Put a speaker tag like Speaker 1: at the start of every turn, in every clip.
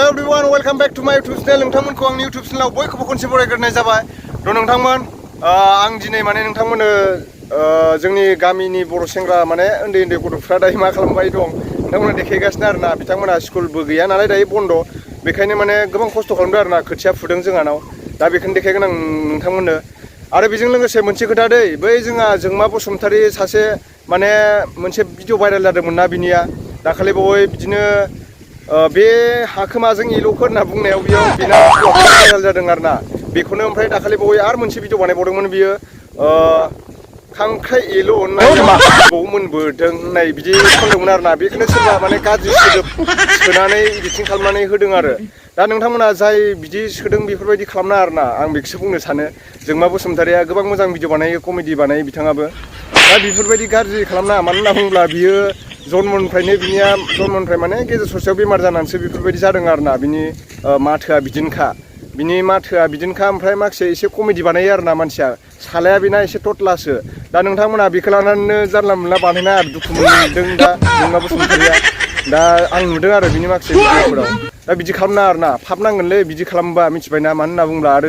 Speaker 1: Hello everyone, welcome back to my YouTube channel. नोंथांमोनखौ आंनि YouTube channel बयखौबो खनसे बरायग्रोनाय जाबाय। नोंथांमोन आं दिनै माने नोंथांमोननो जोंनि गामिनि बर' सेंग्रा माने उन्दै गथ'फ्रा दायो मा खालामबाय दं नोंथांमोना देखायगासिनो आरोना। बिथांमोना स्कुलबो गैया नालाय दायो बन्द', बेखायनो माने गोबां खस्थ' खालामदों आरोना, खोथिया फुदों जोंहानाव। दा बेखौनो देखायगोन आं नोंथांमोननो। आरो बेजों लोगोसे मोनसे खोथा दै, बै जोंहा जोंमा बसुमतारी सासे माने मोनसे भिडिअ भाइरेल जादोंमोन ना बिनिया दाखालि बावै बिदिनो बे हाखोमाजों एल'खो होनना बुंनायाव बेना भाइरेल जादों आरोना। बेखौनो ओमफ्राय दाखालि बावै आरो मोनसे भिडिअ बानायबावदोंमोन बियो, खांख्राइ एल' होननाय बबाव मोनबोदों होननाय बिदि खनदोंमोन आरोना। बेखौनो सोरबा माने गाज्रि सोदोब सोनानै इडिटिं खालामनानै होदों आरो। दा नोंथांमोना जाय बिदि सोदों बेफोरबायदि खालामना आरोना, आं बेखौसो बुंनो सानो। जोंमा बसुमतारीया गोबां मोजां भिडिअ बानायो, कमेडि बानायो बिथाङाबो। दा बेफोरबायदि गाज्रि खालामनाङा, मानो होनना बुङोब्ला बियो जन्मनिफ्रायनो बिनिया जन्मनिफ्राय माने गेजेर ससेयाव बेमार जानानैसो बेफोरबायदि जादों आरोना। बिनि माथोआ बिदिनोखा, बिनि माथोआ बिदिनोखा। ओमफ्राय माखासे एसे कमेडि बानायो आरोना मानसिया, सालाया बेना एसे थथलासो। दा नोंथांमोना बेखौ लानानैनो जानला मोनला बानायना दुखु मोनदों दा जोंमा बसुमतारीया। दा आं नुदों आरो बिनि माखासे भिडिअफोराव। दा बिदि खालामनाङा आरोना, फाब नांगोनलै बिदि खालामोबा, मिथिबायना? मानो होनना बुङोब्ला आरो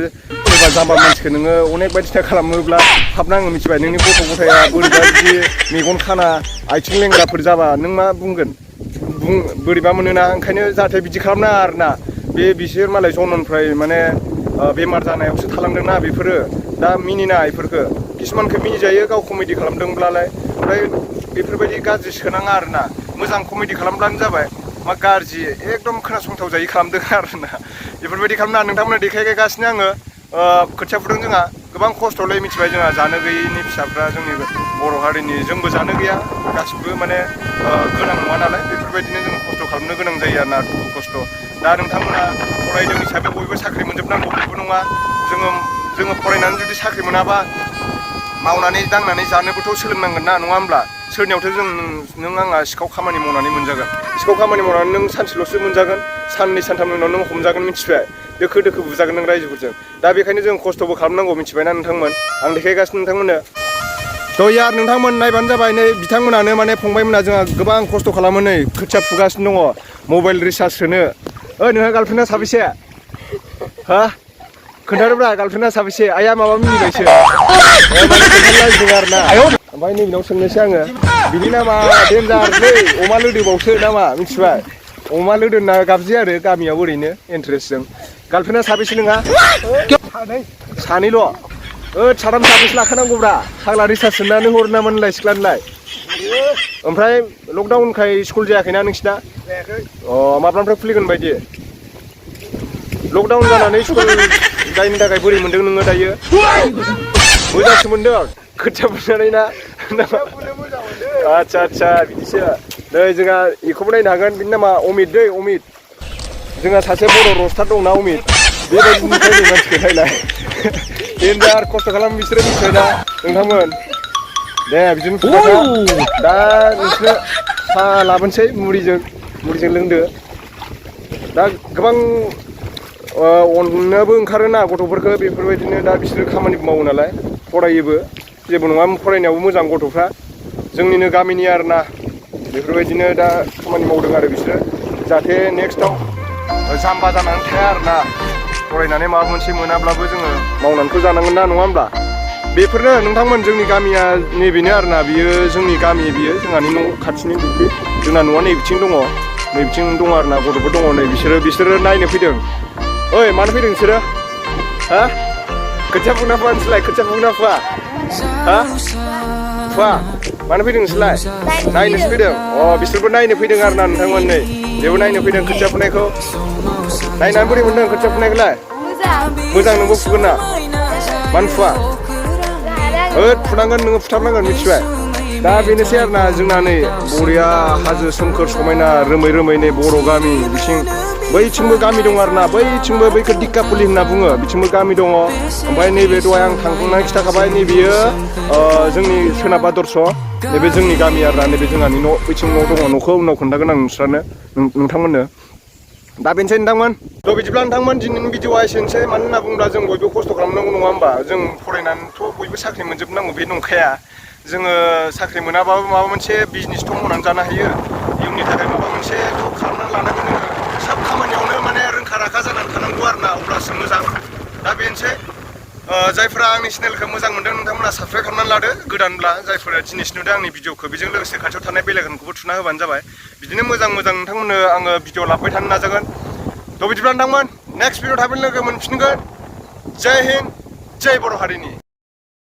Speaker 1: सोरबा जाम्बा मानसिखौ नोङो अनेक बायदिसिना खालामोब्ला फाब नाङो, मिथिबाय? नोंनि गथ' गथाया बोरैबा जुदि मेगन खाना आथिं लेंग्राफोर जाबा नों मा बुंगोन? बोरैबा मोनोना। ओंखायनो जाहाथे बिदि खालामनाङा आरोना। बिसोर मालाय जन्मनिफ्राय माने बेमार जानायावसो थालांदोंना बेफोरो। दा मिनिनाङा बेफोरखौ, किसुमानखौ मिनिजायो गाव कमेडि खालामदोंब्लालाय। ओमफ्राय बेफोरबायदि गाज्रि सोनाङा आरोना, मोजां कमेडि खालामब्लानो जाबाय। मा गाज्रि एकदम खोनासंथाव जायै खालामदों आरोना, बेफोरबायदि खालामनाङा। नोंथांमोना देखायगासिनो आङो खोथिया फुदों जोंहा, गोबां खस्थ'लै, मिथिबाय? जोंहा जानो गैयैनि फिसाफ्रा, जोंनि बर' हारिनि, जोंबो जानो गैया, गासिबो माने गोनां नङा नालाय। बेफोरबायदिनो जों खस्थ' खालामनो गोनां जायो आरोना, दुखु खस्थ'। दा नोंथांमोना फरायदों हिसाबै बयबो साख्रि मोनजोबनांगौ बेबो नङा। जोङो फरायनानै जुदि साख्रि मोनाबा मावनानै दांनानै जानोबोथ' सोलोंनांगोन ना, नङा होमब्ला? सोरनियावथ' नों आंहा सिखाव खामानि मावनानै मोनजागोन? सिखाव खामानि मावनानै नों सानसेल'सो मोनजागोन, साननै सानथामनि उनाव नों हमजागोन, मिथिबाय? दोखो दोखो बुजागोन नों रायजोफोरजों। दा बेखायनो जों खस्थ'बो खालामनांगौ, मिथिबायना नोंथांमोन? आं देखायगासिनो नोंथांमोननो। यार नोंथांमोन नायबानो जाबाय। नै बिथांमोनानो माने फंबायमोना जोंहा गोबां खस्थ' खालामो, नै खोथिया फुगासिनो दङ मबाइल रिसार्ज सोनो। नोंहा गार्लफ्रेन्डआ साबेसे? हा? खोन्थादोब्रा, गार्लफ्रेन्डआ साबेसे? आइया माबा मिनिबायसो, माने खोन्थानो लाजिदों आरोना। ओमफ्राय नैबेनाव सोंनोसै आङो, बिनि नामा देन्जारलै, अमा लोदोबावसो नामा, मिथिबाय? अमा लोदोना गाबज्रि आरो गामियाव ओरैनो इन्ट्रेस्टजों। गार्लफ्रेन्डआ साबेसे नोंहा? सानैल'? साथाम साब्रैसो लाखानांगौब्रा, फाग्ला रिसार्ज सोनानै हरो नामा नोंलाय सिख्लानोलाय? ओमफ्राय लकडाउनखाय स्कुल जायाखैना नोंसिना? माब्लानिफ्राय खुलिगोन बायदि? लकडाउन जानानै स्कुल जायनि थाखाय बोरै मोनदों नोङो दायो? मोजांसो मोनदों खोथिया फुनानै ना? आदसा बिदिसो। नै जोंहा बेखौबो नायनो हागोन, बिनि नामा अमित दै, अमित। जोंहा सासे बर' रस्टार दंना, अमित। बेबायदि नुखायो मानसिखौ नायलाय, देन्जार खस्थ' खालामो बिसोरो, मिथिबायना नोंथांमोन? दे बिदिनो फुबाय था। दा नोंसोरनो साहा लाबोनोसै, मुरिजों लोंदो। दा गोबां अननोबो ओंखारोना गथ'फोरखौ, बेफोरबायदिनो दा बिसोरो खामानिबो मावो नालाय, फरायोबो, जेबो नङा, फरायनायावबो मोजां गथ'फ्रा। जोंनिनो गामिनि आरोना, बेफोरबायदिनो दा खामानि मावदों आरो बिसोरो, जाहाथे नेक्स्टआव जाम्बा जानानै थाया आरोना। फरायनानै माबा मोनसे मोनाब्लाबो जोङो मावनानैथ' जानांगोन ना, नङा होमब्ला? बेफोरनो नोंथांमोन, जोंनि गामिया नैबेनो आरोना, बियो जोंनि गामि, बियो जोंहानि न' खाथिनि दुब्लि। जोंना न'आ नैबिथिं दङ, नैबिथिं दङ आरोना, गथ'फोर दङ नै बिसोरो नायनो फैदों। ओइ, मानो फैदों नोंसोरो? हा? खोथिया फुना फुवा नोंसोरलाय? खोथिया फुना फुवा? हा? फुवा? मानो फैदों नोंसोरलाय? नायनोसो फैदों? बिसोरबो नायनो फैदों आरोना नोंथांमोन, नै बेबो नायनो फैदों खोथिया फुनायखौ। नायनानै बोरै मोनदों खोथिया फुनायखौलाय? मोजां नोंबो फुगोन ना? मानो फुवा? फुनांगोन, नोङो फुथारनांगोन, मिथिबाय? दा बेनोसै आरोना, जोंना नै बरिया हाजो सोमखोर समायना, रोमै नै बर' गामि, बिथिं बैथिंबो गामि दं आरोना, बैथिंबो बैखौ दिक्कापुलि होनना बुङो, बिथिंबो गामि दङ। ओमफ्राय नैबे दहाय आं थांखांनानै खिन्थाखाबाय, नैबेयो जोंनि सोनाब आदर्श, नैबे जोंनि गामि आरोना, नैबे जोंहानि न' बैथिं न' दङ। न'खौ उनाव खोन्थागोन आं नोंथांमोननो। दा बेनोसै नोंथांमोन। बिदिब्ला नोंथांमोन, दिनैनि भिडिअआ एसेनोसै। मानो होनना बुङोब्ला जों बयबो खस्थ' खालामनांगौ, नङा होमबा? जों फरायनानैथ' बयबो साख्रि मोनजोबनांगौ बे नंखाया। जोङो साख्रि मोनाबाबो माबा मोनसे बिजनेसथ' मावनानै जानो हायो। इयुननि थाखाय माबा मोनसेथ' खालामनानै लानांगोन जोङो। सोब खामानियावनो माने जायफोरा आंनि चेनेलखौ मोजां मोनदों नोंथांमोना साबस्क्राइब खालामनानै लादो गोदानब्ला जायफोरा दिनैसो नुदों आंनि भिडिअखौ बेजों लोगोसे खाथियाव थानाय बेल आइकनखौबो थुना होबानो जाबाय बिदिनो मोजां नोंथांमोननो आङो भिडिअ लाबोबाय थानो नाजागोन थ' बिदिब्ला नोंथांमोन नेक्स्ट भिडिअ थाबैनो लोगो मोनफिनगोन जय हिन्द जय बर' हारिनि